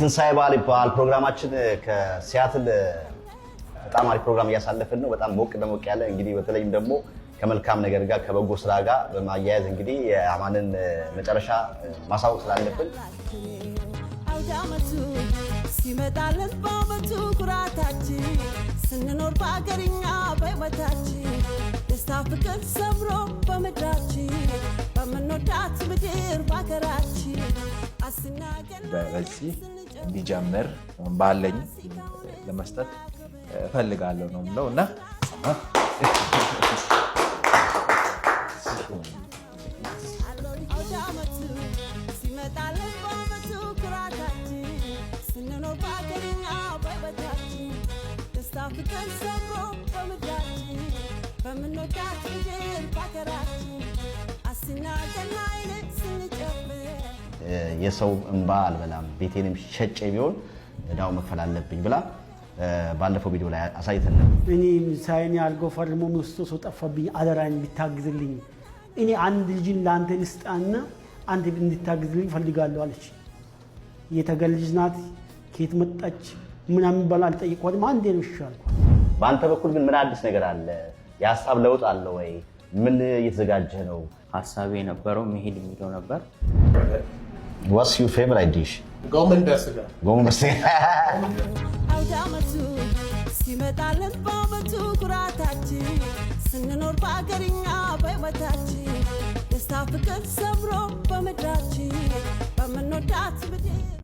የትንሣኤ በዓል በዓል ፕሮግራማችን ከሲያትል በጣም አሪፍ ፕሮግራም እያሳለፍን ነው። በጣም ሞቅ ደሞቅ ያለ፣ እንግዲህ በተለይም ደግሞ ከመልካም ነገር ጋር፣ ከበጎ ስራ ጋር በማያያዝ እንግዲህ የአማንን መጨረሻ ማሳወቅ ስላለብን አውዳመቱ ሲመጣልን በአመቱ ኩራታችን፣ ስንኖር በአገርኛ በሕይወታችን ደስታ ፍቅር ሰብሮ በምድራችን፣ በምንወዳት ምድር በሀገራችን አስናገና በዚህ እንዲጀምር ባለኝ ለመስጠት እፈልጋለሁ ነው የምለው እና አውዳመቱ ሲመጣልን በአመቱ ኩራታችን፣ ስንኖር በአገርኛ በሕይወታችን ደስታ ፍቅር ሰብሮ በምድራችን፣ በምንወዳት ምድር በሀገራችን አስናገናይን ስንጨፍር የሰው እንባ አልበላም፣ ቤቴንም ሸጬ ቢሆን እዳው መክፈል አለብኝ ብላ ባለፈው ቪዲዮ ላይ አሳይተን ነበር። እኔ sign አድርገው ፈርሞ የሚወስደው ሰው ጠፋብኝ፣ አደራኝ ቢታግዝልኝ፣ እኔ አንድ ልጅን ለአንተ ልስጣና አንተ እንድታግዝልኝ እፈልጋለሁ አለች። የተገር ልጅ ናት፣ ከየት መጣች ምናምን ባል አልጠየኳትም። አንዴ ነው እሺ አልኳት። በአንተ በኩል ግን ምን አዲስ ነገር አለ? የሀሳብ ለውጥ አለ ወይ? ምን እየተዘጋጀ ነው? ሀሳቤ የነበረው መሄድ የሚለው ነበር። What's your favorite dish? ጎመን በስጋ። ጎመን በስጋ። አውዳመቱ ሲመጣልን በአመቱ ኩራታችን፣ ስንኖር በአገርኛ በሕይወታችን ደስታ ፍቅር ሰብሮ በምድራችን፣ በምንወዳት ምድር።